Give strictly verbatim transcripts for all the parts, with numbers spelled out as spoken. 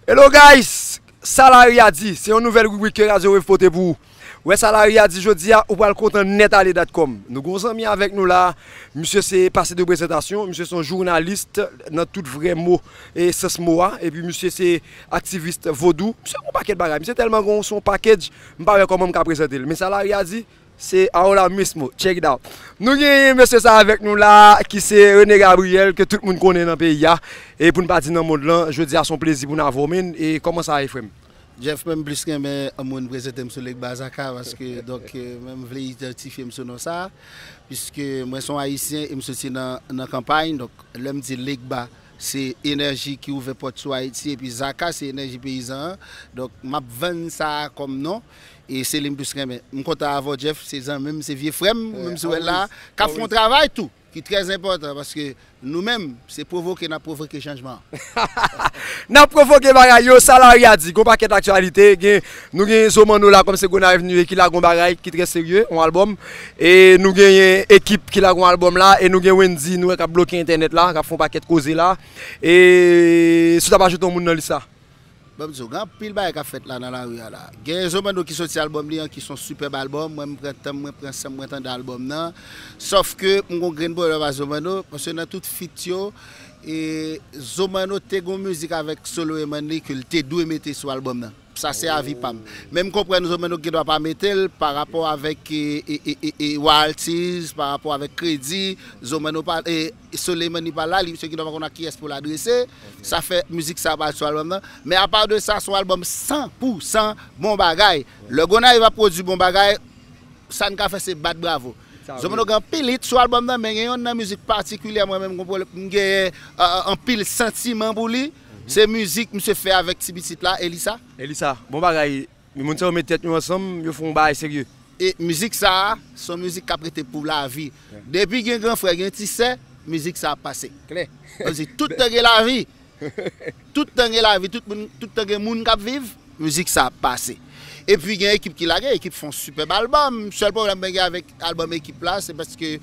Hello guys! Sa lari a di, se yon nouvèl ribrik ke Radyo Wave pote pou ou. Wè sa lari a di jodi a, ou pral kontan nèt ale dot com. Nou gon zanmi avèk nou la, misye se pase de prezantasyon, misye se yon jounalis nan tout vrè mo e sans mo a, epi misye se aktivis vodou. Misye gon pakèt bagay, misye tèlman gon son package, m pa wè kòman m ka prezante l. Men sa lari a di, se ahora mismo. Check it out. Nou gen mesye sa avèk nou la, ki se René Gabriel, ke tout moun konnen nan peyi a. E pou n pa di nan mond lan, jodi a se yon plezi pou n avè w, men. E kòman sa ye, frè m? Jeff, mwen m plis renmen moun prezante m sou Legba Zaka, paske, donk, euh, mwen m vle idantifye m sou non sa, piske mwen se yon Ayisyen e m soti nan, nan kanpay, donk, lè m di Legba, se enèji ki ouvè pòt sou Ayiti, epi Zaka, se enèji peyizan an. Donk, m ap vann sa a kòm non, e se li m plis renmen. M kontan avè w, Jeff, se zanmi m, se vye frè m, menm si w wè l la, k ap fè yon travay tou, ki trè enpòtan, paske nou menm, se pwovoke n ap pwovoke chanjman an. N ap pwovoke bagay yo, sa lari a di, gon pakèt aktyalite, gen, nou gen Zo Manno la, kòm se Gonayiv nou ye, ki lage yon bagay ki trè serye, yon albòm. E nou genyen Ekip ki lage yon albòm la, e nou gen Wendy, nou wè k ap bloke entènèt la, k ap fè yon pakèt koze la. E si w t ap ajoute yon moun nan lis la? Ban m di w, gen anpil bagay k ap fèt la nan lari a la. Gen Zo Manno ki soti albòm li an, ki se yon sipèb albòm. Mwen, m pran tan m, mwen pran san m, mwen tande albòm nan. Sòf ke m gon grenn pwoblèm ak Zo Manno, paske nan tout feat yo, e Zo Manno te gon mizik avèk Solo Emanni ke l te dwe mete sou albòm nan. Sa se avi pa m. Men m konprann Zo Manno gen dwa pa mete l pa rapò avèk, e, e, e, e, e, royalties, pa rapò avèk kredi, Zo Manno pa, e, Solo Emanni pa la, li, misye gen dwa pa konn ak kiyès pou l adrese. Sa fè mizik sa pa sou albòm nan. Men apa de sa, se yon albòm san pou san bon bagay. Lè Gonayiv ap pwodui bon bagay, sa n ka fè se bat bravo. Zo Manno gen anpil hit sou albòm nan, men gen yonn nan mizik patikilye mwen menm m gon pwoblèm, m genyen, euh, anpil santiman pou li. Se mizik misye fè avèk ti pitit la, Elisa. Elisa, bon bagay. Moun sa yo met tèt yo ansanm, yo fè yon bagay serye. E mizik sa a, se yon mizik k ap rete pou lavi. Depi gen gran frè, gen ti sè, mizik sa ap pase. Klè. Kòmsi tout tan gen lavi. Tout tan gen lavi, tout moun, tout tan gen moun k ap viv, mizik sa ap pase. Epi gen Ekip ki lage, Ekip fè yon sipèb albòm. Sèl pwoblèm mwen gen avèk albòm Ekip la, se paske,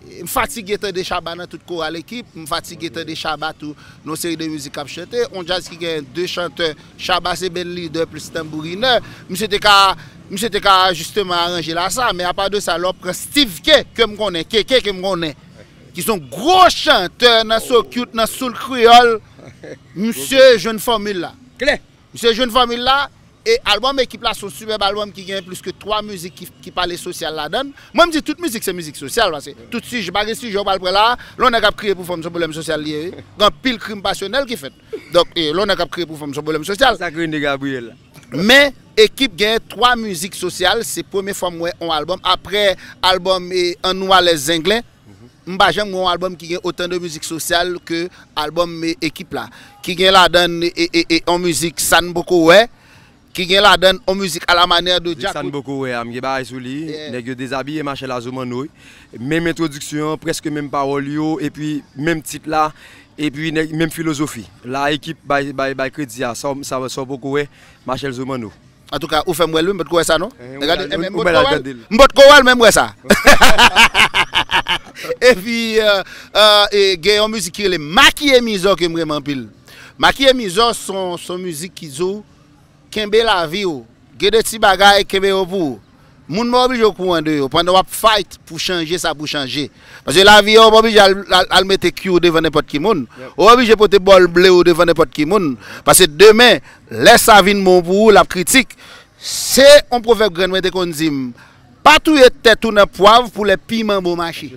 e, m fatige tande Shabba nan tout koral Ekip, m fatige tande Shabba tou nan yon seri de mizik k ap chante. Yon djaz ki gen de chantè, Shabba se band leader plis tanbourinè. Misye te ka, misye te ka jisteman aranje l a sa, men apa de sa, lè w pran Steve K, ke m konnen, K K ke m konnen, ki se yon gwo chantè nan soul cute, nan soul kreyòl, misye jwenn fòmil la. Klè. Misye jwenn fòmil la, e albòm Ekip la se yon sipèb albòm ki gen plis ke twa mizik ki, ki pale sosyal ladan l. Mwen, m di tout mizik se mizik sosyal, paske tout sijè, pa gen sijè w pral pran la, lè yon nèg ap kriye pou fanm, se yon pwoblèm sosyal li ye, wi. Gen anpil krim pasyonèl ki fèt. Donk, e, lè yon nèg ap kriye pou fanm, se yon pwoblèm sosyal. Sa k rele Gabriel la. Men, Ekip gen twa mizik sosyal, se premye fwa m wè yon albòm, aprè albòm, e, An Nou Alèz Zenglen, m pa janm wè yon albòm ki gen otan de mizik sosyal ke albòm, e, Ekip la. Ki gen ladan l, e, e, e, yon mizik Sa n poko wè, ki gen ladan l yon mizik A la manière de Djakout. Sa n poko wè a, m gen bagay sou li. Yeah. Nèg yo dezabiye Machèl a Zo Manno, wi. Menm entwodiksyon an, prèske menm pawòl yo, epi menm tit la, epi nèg, menm filozofi. La, Ekip bay, bay, bay kredi a, sa, sa, sa w poko wè, Machèl Zo Manno. Antouka, ou fè m wè l, wi, m potko wè sa, non. Eh, gade, eh, men m potko wè l. M potko wè l, men m wè sa. Epi, euh, euh, e, gen yon mizik ki rele Makiye Mizò ke m renmen anpil. Makiye Mizò se yon, se yon mizik ki di w, kenbe lavi w. Gen de ti bagay, kenbe yo pou ou. Moun pa oblije okouran de yo. Pandan w ap fight pou chanje sa pou chanje. Paske lavi a, ou pa oblije al, al, al mete kwi w devan nenpòt ki moun. Ou pa oblije pote bòl ble w devan nenpòt ki moun. Paske demen, lè sa vin bon pou ou, l ap kritik. Se yon pwovèb grann mwen te konn di m, pa touye tèt ou nan pwav pou lè piman bon mache.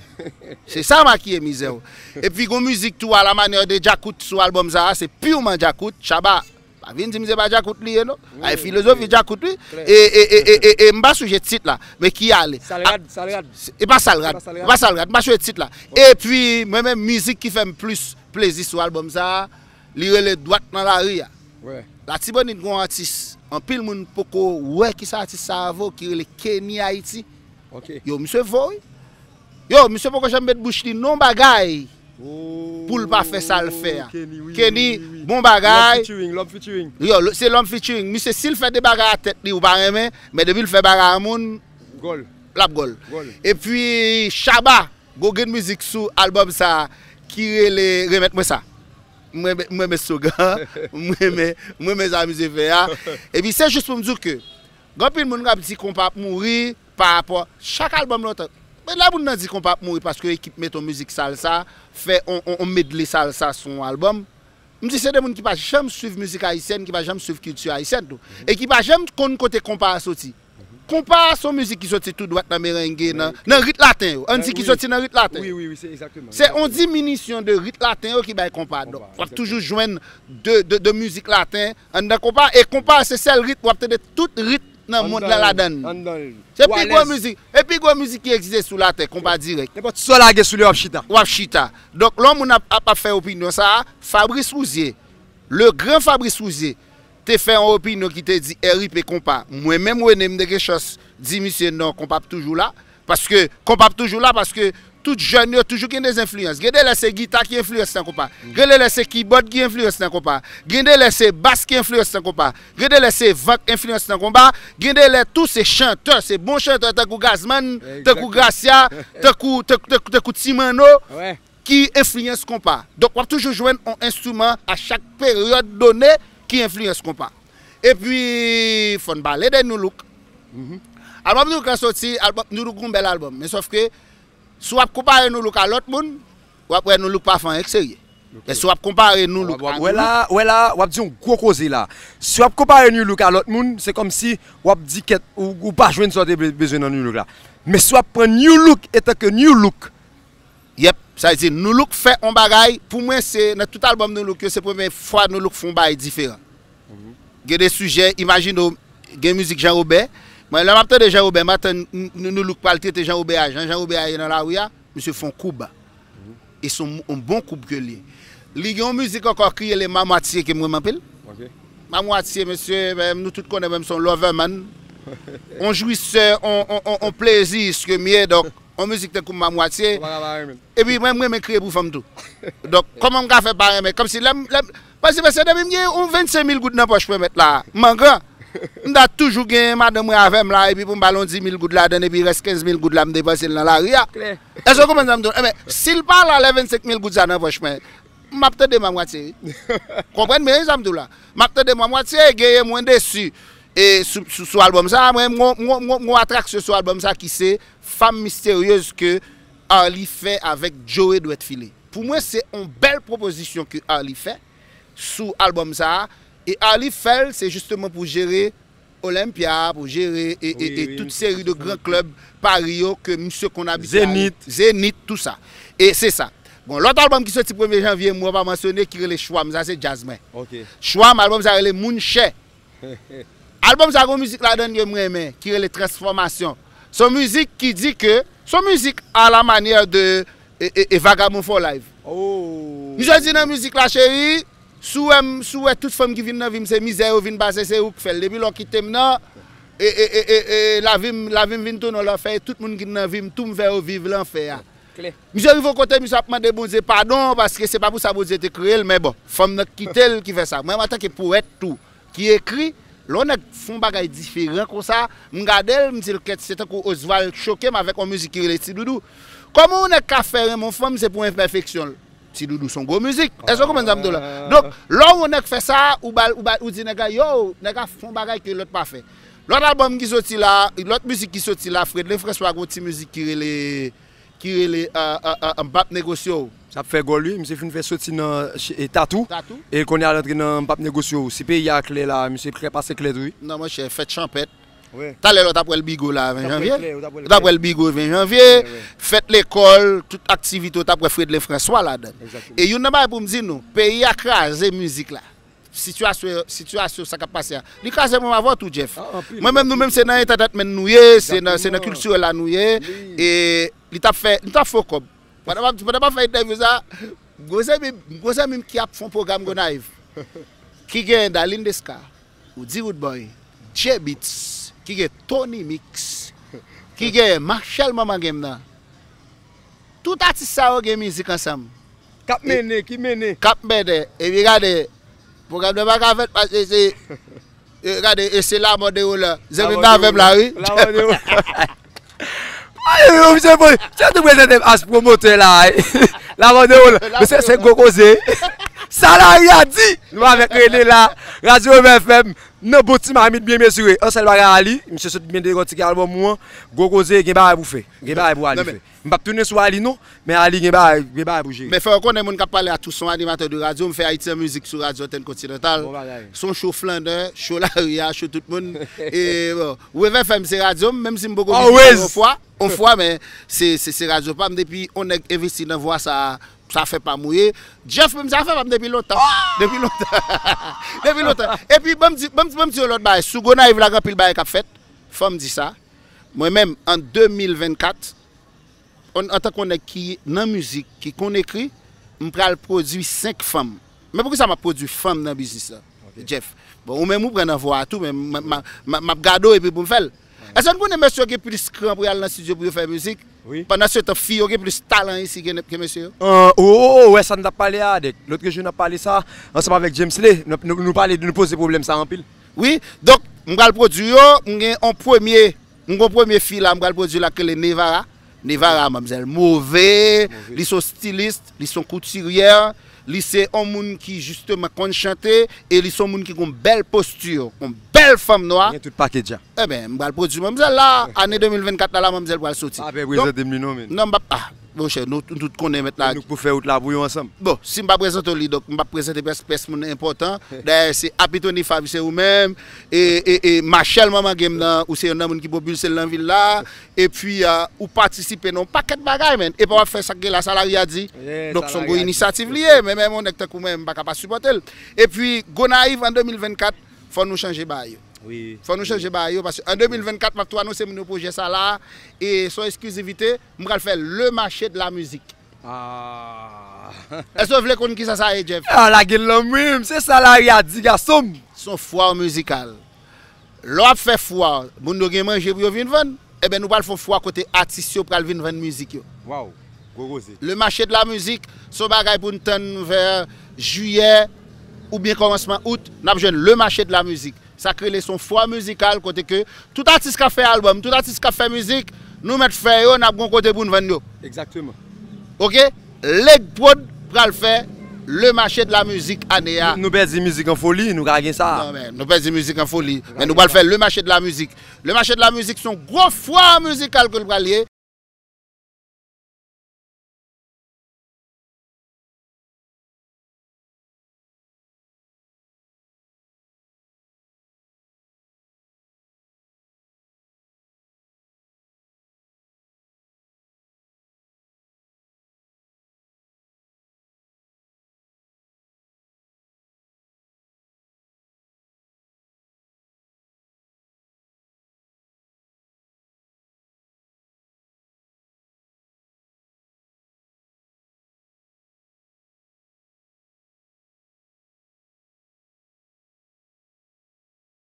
Se sa Makiye Mizè w. Epi gon mizik tou, A la manière de Djakout sou albòm sa a, se pirman Djakout, Shabba. Pa vin di m se pa Djakout li ye, non. Ay, filozofi Djakout, wi. E, e, e, e, e, e m pa sonje tit la, men ki ale. Salrad, Salrad. E pa Salrad. E pa Salrad, m pa sonje tit la. Epi, mwen menm, mizik ki fè m plis plezi sou albòm sa a, li rele Dwat nan lari a. Latibonit gon atis, anpil moun poko wè kisa atis sa a vo, ki rele Kenny Haiti. Yo, misye vo, wi. Yo, misye poko janm met bouch li nan yon bagay pou l pa fè sa l fè a. Kenny, bon bagay. Yo, se lòm featuring. Misye, si l fè de bagay a tèt li, ou pa renmen, men depi l fè bagay a moun, l ap gòl. Epi, Shabba, gon grenn mizik sou albòm sa a ki rele Remèt Mwen Sa. Mwen renmen slogan, mwen renmen, mwen renmen sa misye fè a. Epi se jis pou m di w ke gen anpil moun k ap di konpa ap mouri pa rapò chak albòm lontan. Men lè moun nan di konpa ap mouri paske ekip mete yon mizik salsa, fè on, on, on medley salsa sou yon albòm, m di se de moun ki pa janm swiv mizik ayisyèn, ki pa janm swiv kilti ayisyèn tou. E ki pa janm konn kote konpa a soti. Konpa a se yon mizik ki soti tou dwat nan merenge, nan, nan rit laten yo. Ann di ki soti nan rit laten yo. Se yon diminisyon de rit laten yo ki bay konpa. Donk, w ap toujou jwenn de, de, de mizik laten anndan konpa. E konpa a se sèl rit, w ap tande tout rit nan mond lan ladan l. Se pi gwo mizik, e pi gwo mizik ki egziste sou latè, konpa dirèk. Nenpòt sa w lage sou li, w ap chita. W ap chita. Donk, lè yon moun ap, ap, ap fè opinyon sa a, Fabrice Rouzier, le grand Fabrice Rouzier, te fè yon opinyon ki te di R I P konpa. Mwen menm, René, m te gen chans di misye non, konpa ap toujou la. Paske, konpa ap toujou la, paske tout jèn yo toujou gen de enfliyans. Gen de lè se gita ki enfliyans nan konpa. Gen de lè se kibòd ki enfliyans nan konpa. Gen de lè se bas ki enfliyans nan konpa. Gen de lè se van k enfliyans nan konpa. Gen de lè tou se chantè, se bon chantè tankou Gazman, tankou Gracia, tankou, tankou, tankou, tankou Ti Manno ki enfliyans konpa. Donk, w ap toujou jwenn yon enstriman a chak peryòd done ki enfliyans konpa. Epi, fò n pale de Nu Look. Albòm Nu Look lan soti, albòm, Nu Look gon bèl albòm. Men sòf ke, si w ap konpare Nu Look a lòt moun, w ap wè Nu Look pa fè anyen k serye. E si w ap konpare Nu Look a Nu Look. Wè la, wè la, w ap di yon gwo koze la. Si w ap konpare Nu Look a lòt moun, se kòmsi w ap di kèt, ou, ou pa jwenn sa w te be-, bezwen nan Nu Look la. Men si w ap pran Nu Look etanke Nu Look, yèp, sa vle di Nu Look fè yon bagay, pou mwen se, nan tout albòm Nu Look yo, se premye fwa Nu Look fè yon bagay diferan. Gen de sijè, imajine w, gen mizik Jean Robert. Mwen, lè m ap tande Jean Robert, m ap tann n-, n-, Nou Look pral trete Jean Robert a jan Jean Robert a ye nan lari a, misye fè yon koub. E se yon, yon bon koub ke l ye. Li gen yon mizik ankò ki rele Mamwatye ke m renmen anpil. Mamwatye, mesye, men, nou tout konnen mwen se yon lover man. On jwisè, on, on, on, on pleziyis ke m ye, donk, on mizik tankou Mamwatye. Epi mwen, mwen renmen kriye pou fanm tou. Donk, kòman m ka fè pa renmen? Kòmsi lè m, lè m, paske, paske depi m gen yon vennsenk mil goud nan pòch mwen mèt la, m angran. M ta toujou gen madanm mwen avè m la, epi pou m ba l yon dis mil goud ladan l, epi rès kenz mil goud la, m depanse l nan lari a. Èske w konprann sa m di w? Enben, si l pa la, lè vennsenk mil goud sa nan pòch mwen, m ap tande Mamwatye, wi. Konprann byen sa m di w la. M ap tande Mamwatye, genyen mwen desi. E sou, sou, sou albòm sa, mwen, m gon, m gon, m gon, m gon atraksyon sou albòm sa ki se Femme Mystérieuse ke Arly fè avèk Joe Dwèt File. Pou mwen, se yon bèl pwopozisyon ke Arly fè sou albòm sa a. E Arly fè l, se jisteman pou jere Olympia, pou jere e, e, e tout seri de gran klèb Paris yo ke misye konn abitye ale. Zenith. Zenith, tou sa. E se sa. Bon, lòt albòm ki soti premye janvye, mwen pa mansyone, ki rele Chwa m, sa se djaz mwen. Chwa m, albòm sa rele Moun Chè. Albòm sa gon mizik ladan l ke m renmen, ki rele Transfòmasyon. Se yon mizik ki di ke, se yon mizik a la manyè de e, e, e Vagabon for Life. Misye di nan mizik la, cheri, si w wè m, si w wè tout fanm ki vin nan vi m, se mizè yo vin pase, se ou k fè l. Depi lè w kite m nan, e, e, e, e, e, lavi m, lavi m vin tounen yon lanfè, e tout moun ki nan vi m, tou m fè yo viv lanfè a. Misye rive yon kote, misye ap mande Bondye padon, paske se pa pou sa Bondye te kreye l, men bon, fanm nan k kite l ki fè sa. Mwen, antanke powèt tou, ki ekri, lè yon nèg fè yon bagay diferan konsa, m gade l, m di l, kèt, se tankou Oswald choke m avèk yon mizik ki rele Ti Doudou. Kòman yon nèg ka fè renmen yon fanm, se pou enpèfeksyon l? Ti Doudou se yon gwo mizik. Èske w konprann sa m di w la? Donk, lè yon nèg fè sa, ou ba l, ou ba, ou di nèg la, yo, nèg la fè yon bagay ke lòt pa fè. Lòt albòm ki soti la, lòt mizik ki soti la, Fredlin François gon ti mizik ki rele, ki rele, euh, euh, euh, M p ap negosye w. Sa ap fè gòl, wi. Misye fin fè soti nan ch-, e, Tatou. Tatou. E kounye a l antre nan M p ap negosye w. Si peyi a klè la, misye klè pase klè tou, wi. Non, monchè, fèt chanpèt. Talè la, w t ap wè l Bigo la, ven janvye. Ou t ap wè l Bigo, ven janvye. Fèt lekòl, tout aktivite, w t ap wè Fredlin François ladan l. E youn nan bagay pou m di nou, peyi a kraze mizik la. Sitiyasyon, sitiyasyon sa k ap pase a. Li kraze menm avè w tou, Jeff. Mwen menm, nou menm, se nan entertainment nou ye, se nan, se nan kiltirèl la nou ye. E li t ap fè, li t ap fè yon kòb. Pandan m ap, pandan m ap fè entèvyou sa, m gon zanmi, m gon zanmi m ki ap fè yon pwogram Gonayiv. Ki gen Darline Desca, Roody Roodboy, J-Beatz, ki gen Tony Mix, ki gen Machel Manman Game nan. Tout atis sa yo gen mizik ansanm. K ap mennen, ki mennen. K ap mennen. Epi gade, pwogram nan pa ka fèt paske se, e, gade, e se Lamò de Roland. Zanmi m nan avè m la, wi. Lamò de Roland. Ay, yo, misye, boy, misye tou prezante m as pwomotè la, wi. Lamò de Roland. Mesye, se gwo koze. Sa lari a di! Nou avèk Rene la, Radyo Wave F M, nan bon ti mamit byen mezire. An sèl bagay, Ali, misye sot byen dekòtike albòm ou an. Gwo koze, gen bagay pou fè. Gen bagay pou Ali fè. M p ap tounen sou Ali non, men Ali gen bagay, gen bagay pou jere. Men fè yo konnen moun k ap pale a tou se yon animatè de radyo, m fè Ayiti an mizik sou radyo Antèn Kontinantal. Bon bagay. Se yon cho flannè, cho lari a, cho tout moun. E bon, Wave F M se radyo m, menm si m poko vini yon fwa, yon fwa, men se, se, se radyo pa m depi yon nèg envesti nan vwa sa a. Sa fè pa m wi. Jeff menm sa fè pa m depi lontan. Depi lontan. Depi lontan. Epi, ban m di, ban m, ban m di yon lòt bagay. Sou Gonayiv la, gen anpil bagay k ap fèt. Fò m di sa. Mwen menm, an de mil vennkat, an, antanke yon nèg ki nan mizik, ki konn ekri, m pral pwodui senk fanm. Men poukisa m ap pwodui fanm nan biznis la? Jeff. Bon, ou menm ou pran nan vwa a tou, men m, m, m, m ap gade w epi pou m fè l. Èske n konnen mesye yo gen plis kran pou y al nan estidyo pou yo fè mizik? Pandan se tan, fi yo gen plis talan isi ke, ke mesye yo? An, o, o, o, wè sa n t ap pale a, Dèk. Lòt jou n ap pale sa, ansanm avèk James Lay, nou, nou, nou pale, nou poze pwoblèm sa anpil. Wi, donk, m pral pwodui yo, m gen yon premye, m gen yon premye fi la, m pral pwodui la, ki rele Nevara. Nevara, manmzèl move, li se yon stilis, li se yon koutiryè, li se yon moun ki jisteman konn chante, e li se yon moun ki gen yon bèl posti, yon bèl fanm nwa. Gen tout pakèt jan. Ebyen, m pral pwodui manmzèl la, ane de mil vennkat la, la manmzèl pral soti. Pa pè prezante m li non, men. Non, m p ap, ah, monchè, nou, nou tout konnen mèt la. Nou pou fè wout la pou yo ansanm. Bon, si m pa prezante w li, donk m p ap prezante pyès, pyès moun enpòtan. Dayè, se Apitoni Fav, se ou menm, e, e, e Machèl Manman Game nan, ou se youn nan moun ki pwopilse l nan vil la. Epi, ah, ou patisipe nan yon pakèt bagay, men. Epa w ap fè sa k gen la, sa lari a di. Donk, se yon gwo inisyativ li ye, men menm yon nèg tankou mwen, m pa ka pa sipòte l. Epi, Gonayiv an de mil vennkat, fò nou chanje bagay yo. Fò nou chanje bagay yo, paske an de mil vennkat, m ap tou anonse moun yo pwojè sa la, e se yon eksklizivite, m pral fè le marché de la musique. Ah. Èske w vle konn kisa sa ye, Jeff? Ah, lage l nan mwen, se sa lari a di, gason m. Se yon fwa mizikal. Lè w ap fè fwa, moun yo gen manje pou yo vin vann, ebyen, nou pral fè yon fwa kote atis yo pral vin vann mizik yo. Waw, gwo koze. Le marché de la musique, se yon bagay pou n tann vè jiyè oubyen kòmansman out, n ap jwenn le marché de la musique. Sa k rele se yon fwa mizikal kote ke tout atis k ap fè albòm, tout atis k ap fè mizik, nou mèt fè yo, n ap gen yon kote pou n vann yo. Egzakteman. Oke? Leg Prod pral fè le marché de la musique ane a. Nou, nou pèdi mizik an foli, nou ka gen sa. Non, men nou pèdi mizik an foli. Men nou pral fè le marché de la musique. Le marché de la musique se yon gwo fwa mizikal ke l pral ye.